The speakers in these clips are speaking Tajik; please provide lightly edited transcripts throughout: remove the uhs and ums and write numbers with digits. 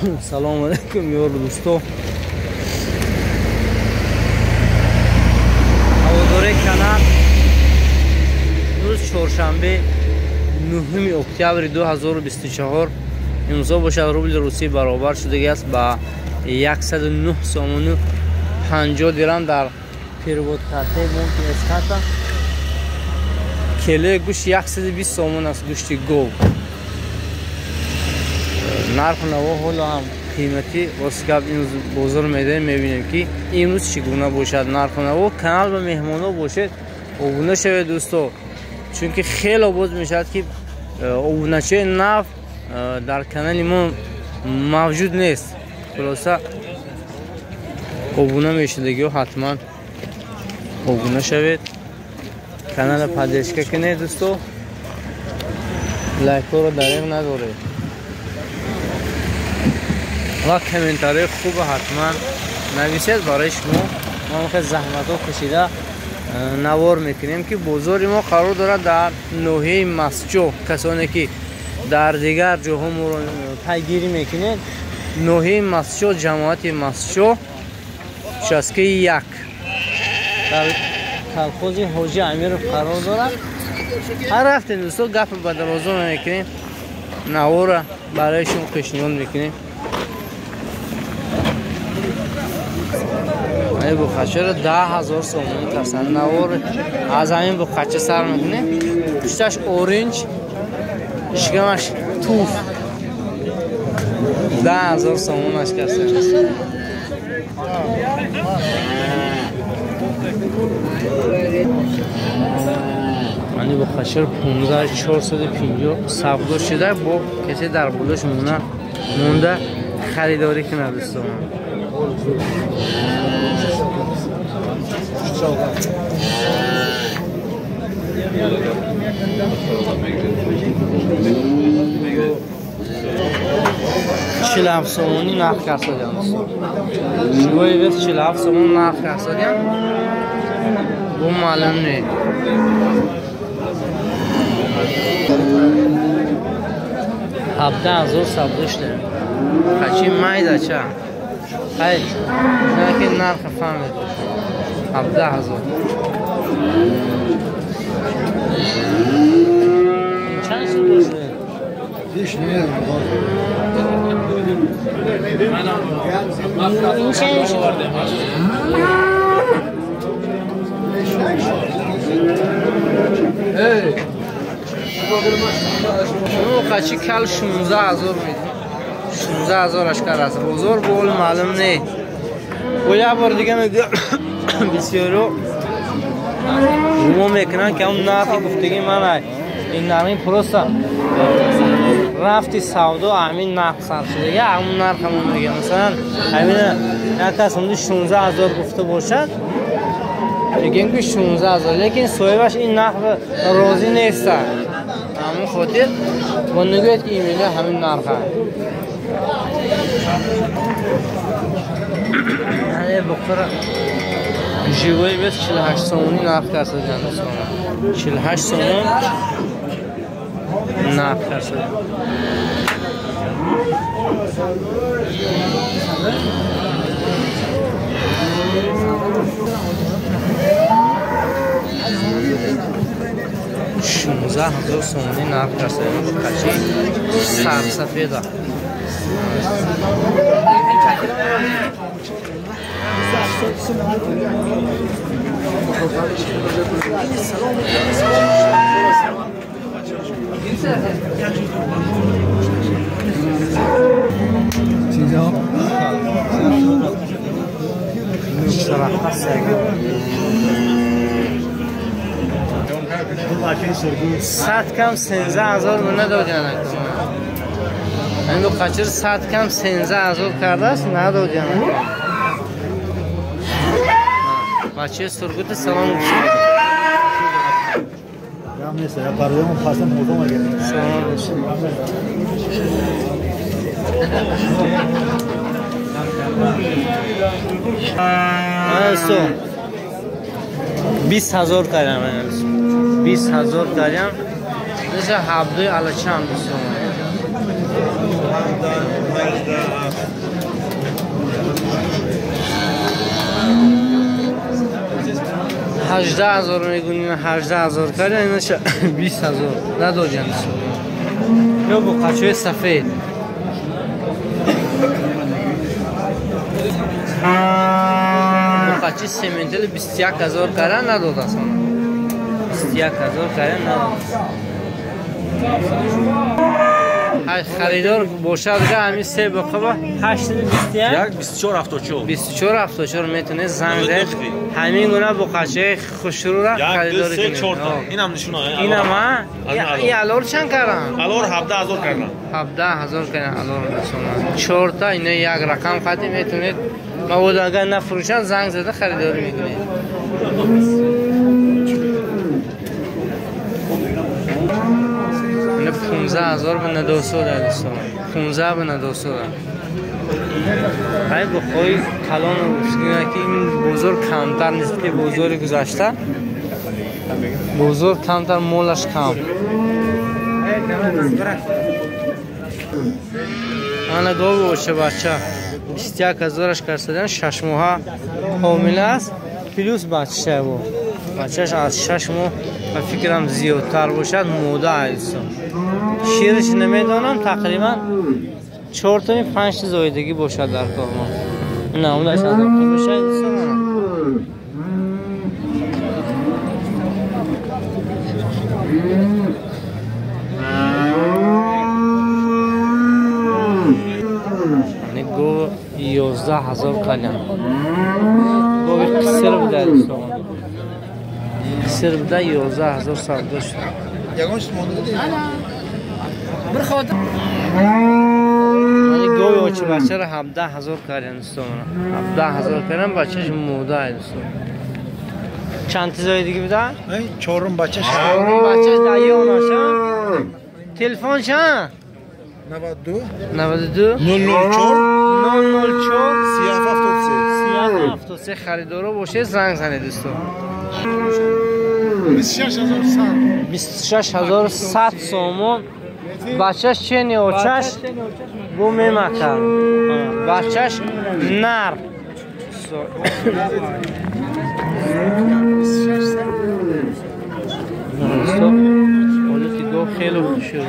Салом алейкум, ёр дӯсто. Ҳаводори канал. Рӯз чоршанбе 9 октябри 2024 имзо бошад. Рубли русӣ баробар шудагӣ аст ба 109 сомону 50 дирам дар перевод картаи бонки Эската. Килои гӯшт 120 сомон аст, гӯшти гов. Нарху наво ҳоло ҳам қиматӣ. Рости гап, имрӯз бозор медаем, мебинем, ки имрӯз чӣ гуна бошад нарху наво. Канал ба меҳмонҳо бошед, обуна шавед, дӯсто, чунки хело боз мешавад, ки обуначиҳои нав дар канали мо мавҷуд нест. Хулоса, обуна мешудагиҳо ҳатман обуна шавед, канала поддержка кунед, дӯсто, лайкҳоро дареғ надоред ва комментарии хуба ҳатман нависед. Барои шумо мо хел заҳматҳо кашида навор мекунем, ки бозори мо қарор дорад дар ноҳияи Масҷо. Касоне ки дар дигар ҷоҳо моро пайгирӣ мекунед, ноҳияи Масҷо, ҷамоати Масҷо, участкаи 1, дар колхози Ҳоҷи Амиров қарор дорад. Ҳар рафтем, дӯсто, гапи ба дарозо намекунем, навора барои шумо пешниҳод мекунем. Ай буқачаро 10 000 сомонӣ касан. Навор аз ҳамин буқача сар мекунем. Пушташ оринҷ, ишкамаш туф. 10 000 сомонаш касан. Мани буқачаро 15 450 савдо шуда, бо касе дар болош монда харидорӣ кунад, дӯстон. 47 сомонӣ нарх карсодиям. Живой вес 47 сомон нарх карсодиям, бу маълум не. 17 000 савдо шуда. Қачи майдача. Хай, ки нарха фаҳмед. 17 000. Чанд сум бошад? این چند شد؟ Қачи кал 16 000 меди. 16 000 ашкар аст. Бозор бол маълум не. Бо як бор дига мегӯям, бисёро гумон мекунанд, ки он нархи гуфтагии ман ай. Ин нархи просто рафти савдо ҳамин нарх сар шудага, ҳамун нарх ҳамон мегӯям. Масалан, ҳамина як кас ҳамди 16 000 гуфта бошад, мегӯем, ки 16 000, лекин соҳибаш ин нарх розӣ нестанд. Ҳамон хотир мо нагӯяд, ки именно ҳамин нарха. Буқара живой вес 48 сомонӣ нарх карсадан, дӯстон. 48 сомон нарх карсадан. 16 000 сомонӣ нарх карсадан. Қачи сарсафеда. Шарафа сага. Сад кам 13 000 надодиан. Ин қачир сад кам 13 000 кардааст, надодиан. Бачаи Сургути, салом. Гам нест, я бароям пасам модом агар. Салом бошед. Дӯсто, 20 000 кардам, 20 000 кардам. Мисли ҳабдуи алачам, дӯстон. 18,000 мегӯнӣ, 18,000 карда, инаша 20,000 надоҷан. Ё буқачои сафед. Буқачи сементали 21,000 карда надодасан. 21,000 карда надодасан. Харидор бошад га ҳамин се буқаба 821 2474 2474 метавонед занг занед. Ҳамин гуна буқачаи хушрӯра харидорӣ кунед. Инам нишуна. Инам а? Ин алор чанд кардан? Алор 17,000 кардан. 17,000 кардан алор дӯстона. Чорта ина як рақам қати метавонед. Мабодо агар нафурӯшанд занг зада харидорӣ мекунед. Ина 15,000 ба надосода дӯстон. 15 ба надосода. Ай бухои калон ки ин бозор камтар нест ки бозори гузашта. Бозор камтар, молаш кам. Ана гови оча бача 21,000 карсадан, 6 моҳа ҳомила аст, плюс бачаша бо. Бачаш аз 6 моҳ ба фикрам зиёдтар бошад, мода аст. Шираш намедонам, тақрибан 4 то 5 та зоидагӣ бошад дар кормо. На, унаш аз бошад. Гов 11,000 калям. Гови қисир буда дӯстон. Қисир буда 11,000 савдо шуд. Гови очи бачаро 17,000 кардем дӯстон. 17,000 кардем, бачаш мода дӯстон. Чанд зоидагӣ буда? Чорум бачаш. Чорум бачаш дар ёнаша. Телефон чанд? 92 92 004 004 37 73 73. Харидоро бошед занг занед дӯстон. 26100 26100 сомон. Бачаш чени очаш бу мемакар. Бачаш нар. Ҳолати гов хеле хушрӯ.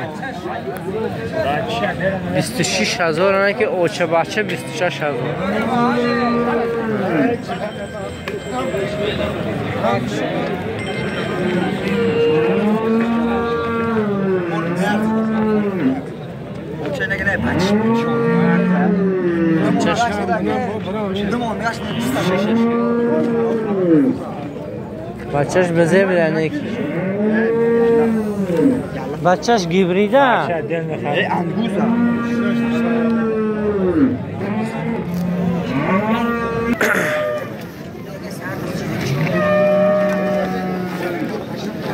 26,000 она ки оча бача 26,000. Бачаш безе буда ки. Бачаш гибрида.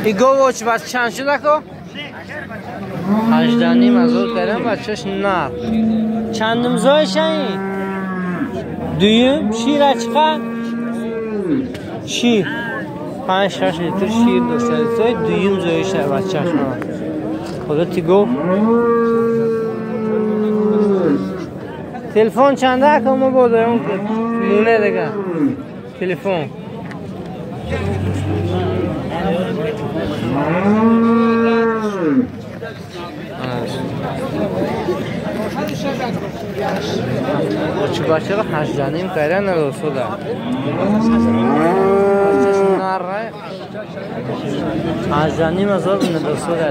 И гов оч бач чанд шуда ко? 18,500 кардам, бачаш нар. Чандум зоиша ин? Дуюм шира чиқар? Шир. 5-6 литр шир дошта. Зои дуюм зоиша бачаш. Ҳолати гов. Телефон чанда ко мо бодоем муне дига. Телефон. Очи бачаро 18,5 карда надосода. Бачаш нара 18,500 надосода.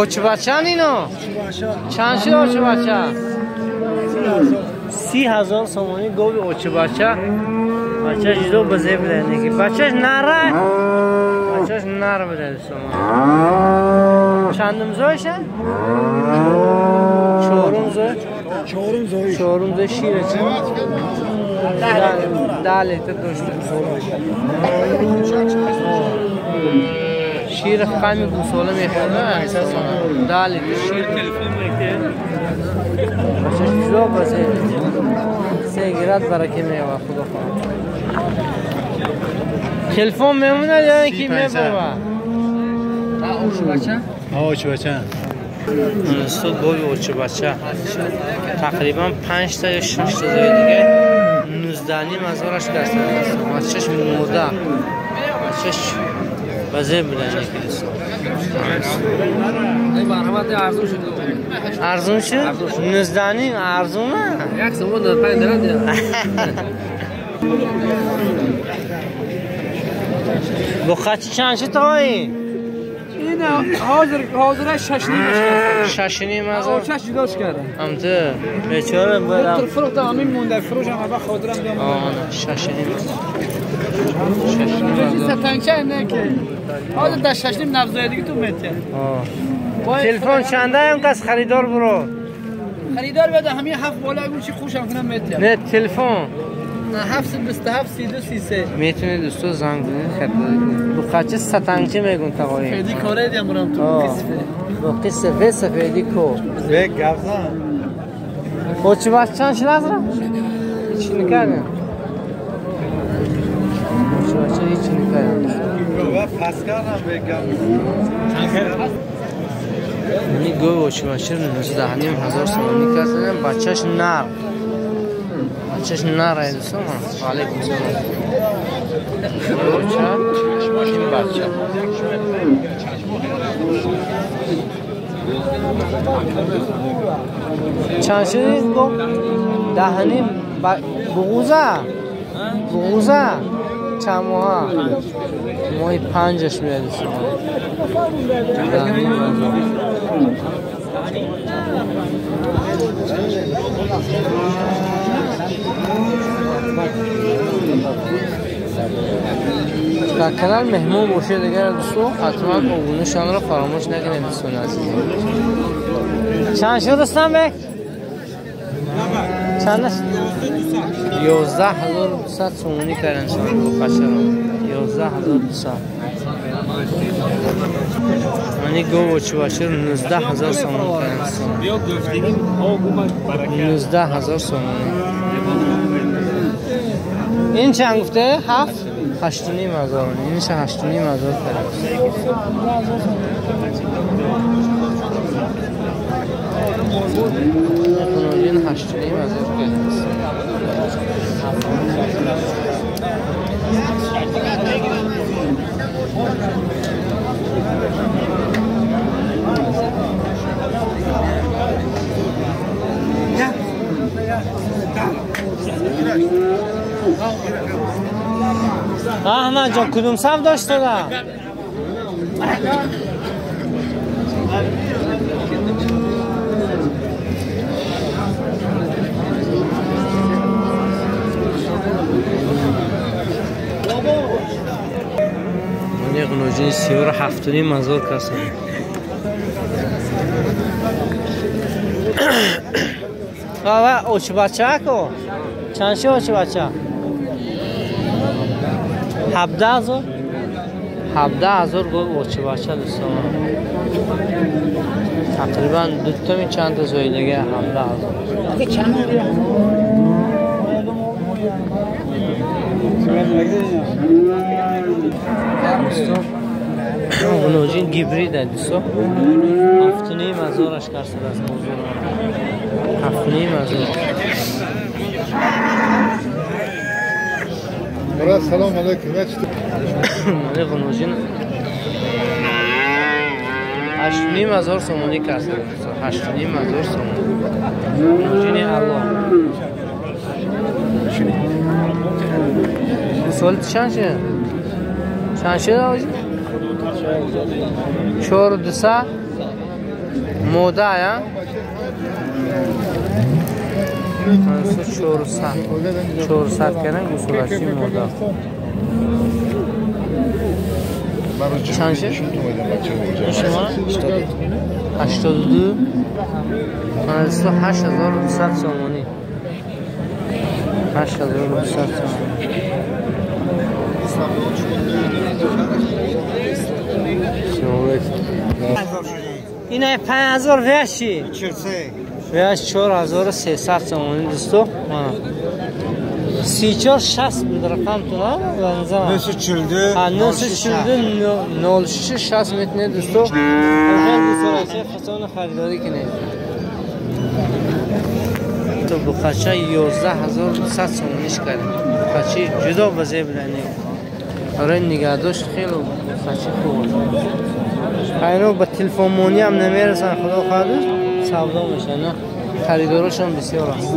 Очи бачан ино? Чанд шуд очи бача? 30,000 сомонӣ гови очи бача. Бачаш ҷудо ба зеб буда неки. Бачаш нара? Бачаш нар буда дӯстон. Чандум зоиша? Чорум зой. Чорум зой. Чорум зой шира чи? 10 литр дошта. Шир қами гусола мехӯрда. 10 литр шир. Бачаш ҷудо ба зеб. Се гирад бараке меёбад худо хоҳад. Телефон мемонад ё ин ки мебарад? Очи бача. Устод гови очи бача тақрибан 5 та ё 6 та зои дига 19.5 ҳазораш карданд. Бачаш мурда. Бачаш базер будан яки дӯст. Арзон шуд? 19.5 арзон а? Як сомон 5 дирам. Буқачи чанд шуд тои? این حاضر 6.5 6.5 هزار. چش جداش کردم. همته بیچاره برم. فروخت همین مونده فروش هم بعد خاطرم بیام. آه 6.5 6.5 ستنچه نه که حاضر در 6.5 نفزای دیگه تو مته. آه. تلفن چنده هم کس خریدار برو. خریدار بیاد همین هفت بالا اون چی خوشم کنم مته. نه تلفن 727 32 33 میتونید دوستا زنگ بزنید خریداری کنید. بخچه ستنچه میگون تقایی. سفیدی کاره دیم برام تو قصفه. با قصفه سفیدی کو. به گفزن. خب چی باش چند شد ازرا؟ هیچی نکردم. چی باشه هیچی نکردم. پس کردم به گفزن. منی گو چی باشه 19.5 هزار سومانی کردم بچه‌ش نر. بچه‌ش نر دوستان. علیکم سلام. بچه این بچه چند شدید گفت 10.5 بغوزه بغوزه چند ماه ماهی 5ش میاد دوستان. در канал меҳмон бошед агар дӯсто ҳатман обунашонро фаромӯш накунед дӯстони азиз. Чанд шуд Рустамбек? Чанд аст? 11200 сомонӣ кардем бачаро. 11200. Мани гово чӣ бачаро 19000 сомонӣ кардем. 19000 сомонӣ. این چند گفته؟ 7 8.5 هزار. اینش 8.5 هزار کرد. این 8.5 هزار کرد. احمد جان کدوم صف داشت دادم؟ من یک نوجین 37.5 هزار کسم. آقا اوچ بچه کو چند شه اوچ بچه؟ 17,000 17,000 گفت اوچه بچه دوستان. تقریبا دو تا می چند تا زوی دیگه 17,000. غنوجین گیبرید دوستان. 7.5 هزارش کرد از موضوع. 7.5 هزار. سلام علیکم. من غنوجین 8.5 هزار سومانی کرد. 8.5 هزار سومانی. غنوجین الله. سوال چند شد؟ چند شد آجی؟ 4,200 موده یا؟ 400 کردن گوسولاشی موده. چند شد؟ شما؟ 82 8200 سومانی. 8200 سومانی. اینه 5000 ویشی. ویش 4300 سومانی دوستو. 34 60 بود رقم تو نه؟ 942 06 60 میتونه دوستو خیلی دوستان خریداری کنید. تو بخچه 11200 سومونیش کردیم. بخچه جدا وزه بودنی برای نگهداشت خیلی بخچه خوب بود. اینو با تلفن هم نمیرسن خدا خواهد سودا میشه نه خریدارشون بسیار است.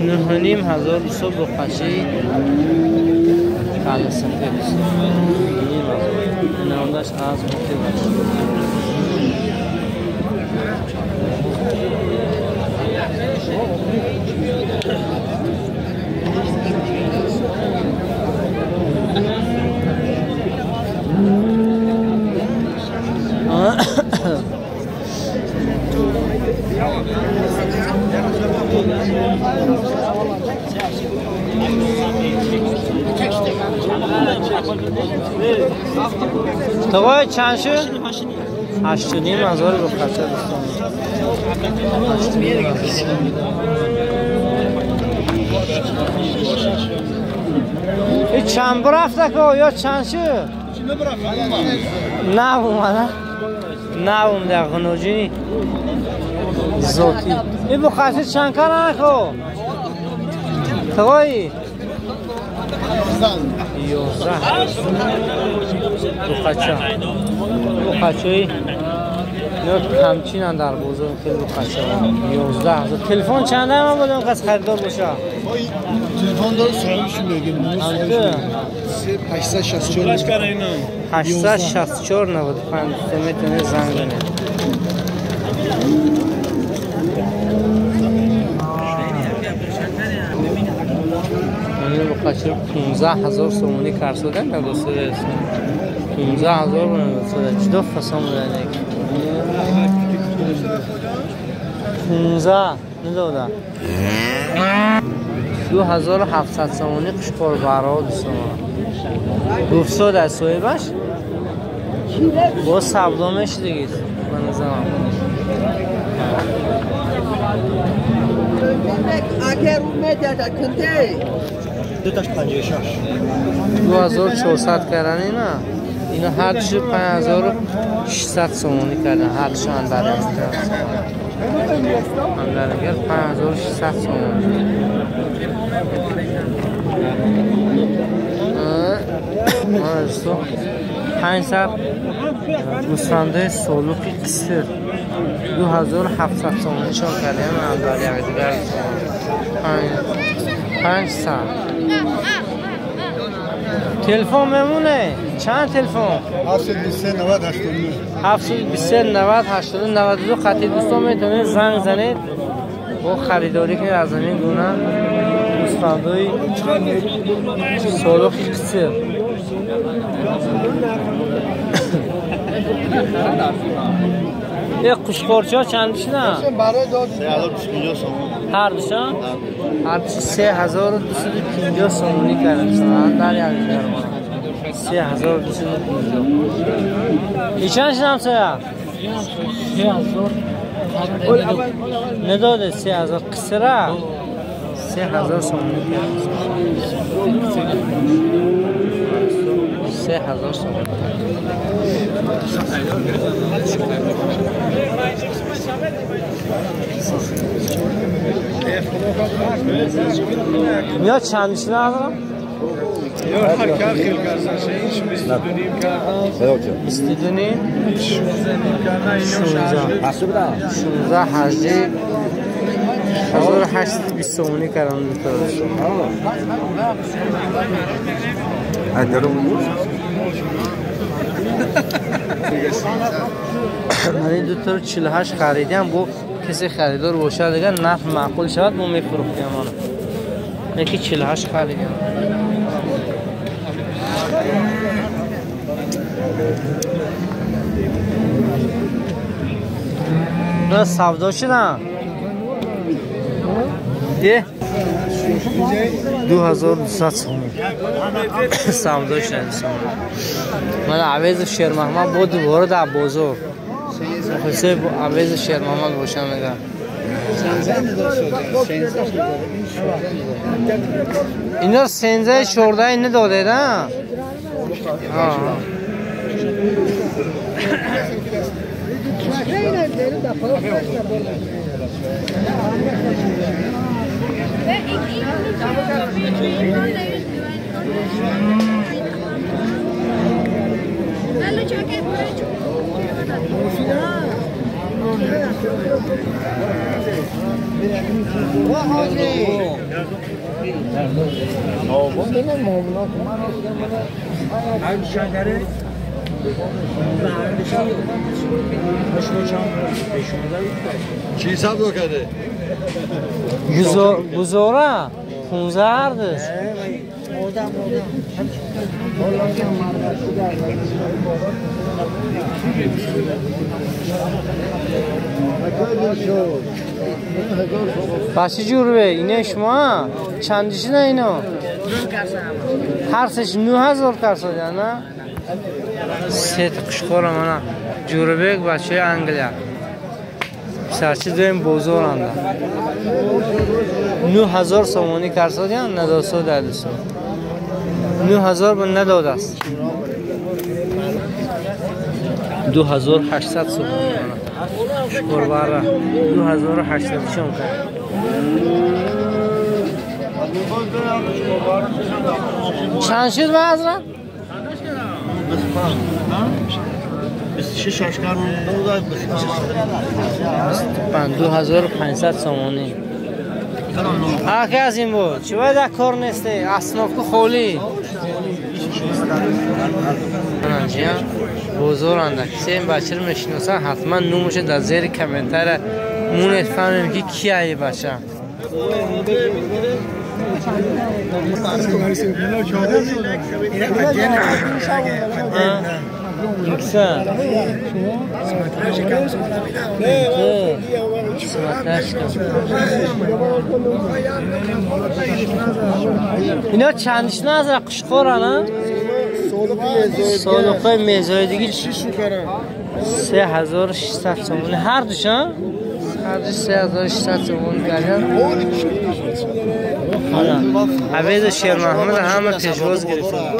9500 دوستو بخچه خالص سفید نامداش از مختلف. تو چند شد؟ 8,500 بخچه دوستان. این چند برفته که یا چند شد؟ نه اومده نه اومده غنوجی زوتی. این بخچه چند کار نکو؟ توی 11 بخچه بخچه اینا همچینن در بازار خیلی بخچه 11 تلفن چنده من بودم قصد خریدار باشه؟ تلفن داره صاحبش میگه 864 864 95 میتونه زنگ بزنه. بخچه 15000 سومونی کرسودن ندوسته 15000 ندوسته جدا فسام بودن 15 ندادن 2700 سومونی قشقر برا دوستان گفت از صاحبش با سودا میشه دیگه به نظرم. دوتاش 56 2400 کردن اینا هر دوش 5600 سومونی کردن هر دوش اندر اندر 5600 سومونی. 500 گوسفنده سولوقی قصر 2700 سومونی شان کردن اندر یک دیگر 500. تلفن میمونه چند تلفن؟ 723 90 89 723 90 89 92 خطی دوستان میتونید زنگ زنید با خریداری که از این گونه گوسفندای سالوخی قصر. قوشقورچه چند شدن؟ هر دوشان؟ هر دوش 3250 سومونی کردن در یک درمان 3250. ای چند شدم سایه؟ 3000 نداده 3000 قصره 3000 سومونی کردن 3000 سومونی. میاد چند شده ندارم؟ یا هر کار خیلی کردن اینش 22 نیم کردن 22 نیم 16 نیم کردن اینو 16 18 1820 سومونی کردن دو تا. من این دو تا رو 48 خریدیم با کسی خریدار باشه دیگه نرخ معقول شود ما میفروختیم آنو. یکی 48 خریدیم. نه سودا شدن ده 2200 سومونی سودا شدن. من عوض شیر محمد بود دوباره در بازار خلاصه عوض شیر محمد باشم میگم. اینا 13 14 نداده نه؟ چی سبزو کرده؟ گزاره 15 هردش بچه جور به اینه شما چندیش نه اینا هر سش 9000 کرسا نه سه تا قشقورم انا جوربек بچه انگلیا سرچی دویم بازار 9000 سومونی کرسادیان نداسو دادسو 9000 به نداد است 2800 سومونی شکر باره 2800 شون کرد چند شد وزرم؟ 2500 سومونی آخه از این بود چی باید کار نیسته اصناف خالی بزرگنده کسی این بچه رو میشناسن حتما نومشه در زیر کامنتر مونت فهمیم که کیه این بچه اینا چندش نه از قشقورن سالقه میزایدگی 3600 سومونی هر دوشان هر دوش 3600 سومونی کردن عبید شیر محمد همه پیشواز گرفتن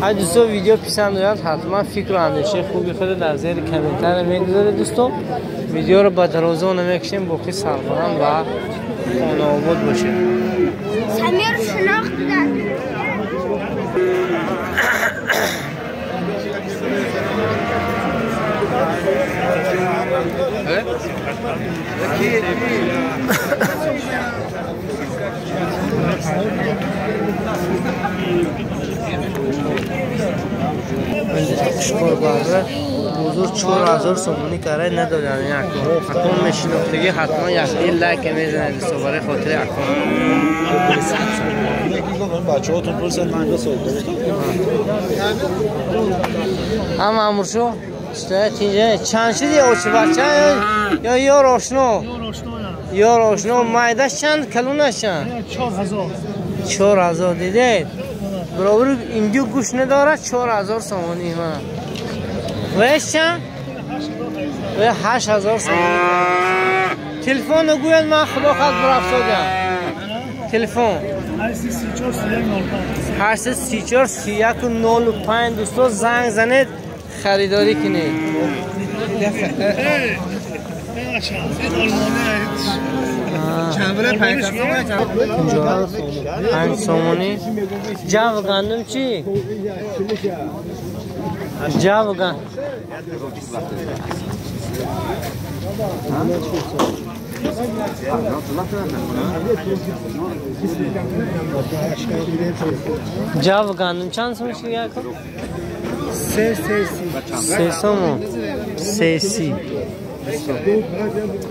اگه دوستان ویدیو پسند دارند حتما فکر و اندیشه خوبی خود در زیر کامنتر میگذارید دوستان ویدیو رو با درازه نمیکشیم باقی سربلند و خانه آباد باشه سمیر شناخت داد قشقور بزرگ 4000 سومونی کرای ندادن یک اکون میشناختگی حتما یک لایک میزنید دوستان برای خاطر اکون بچه‌هاتون پرسن من دو سال هم امرشو چند شدی اوچ بچه یا یار آشنا یار آشنا مایدش چند کلونش چند 4000 دیدید برابر اینجا گوش نداره 4000 سومونی من وش چند؟ و 8000 سومونی تلفن رو گوید من خدا خواهد برافتادم تلفن 834 31 05 دوستا زنگ زنید خریداری کنید پنج سومونی جو گندم چی؟ جو گندم جو گندم چند سوم شد؟ سه سومون سه سی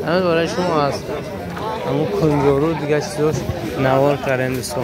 الان برای شما از همون کنگارو دیگه چیزاش نوار کردیم دوستان.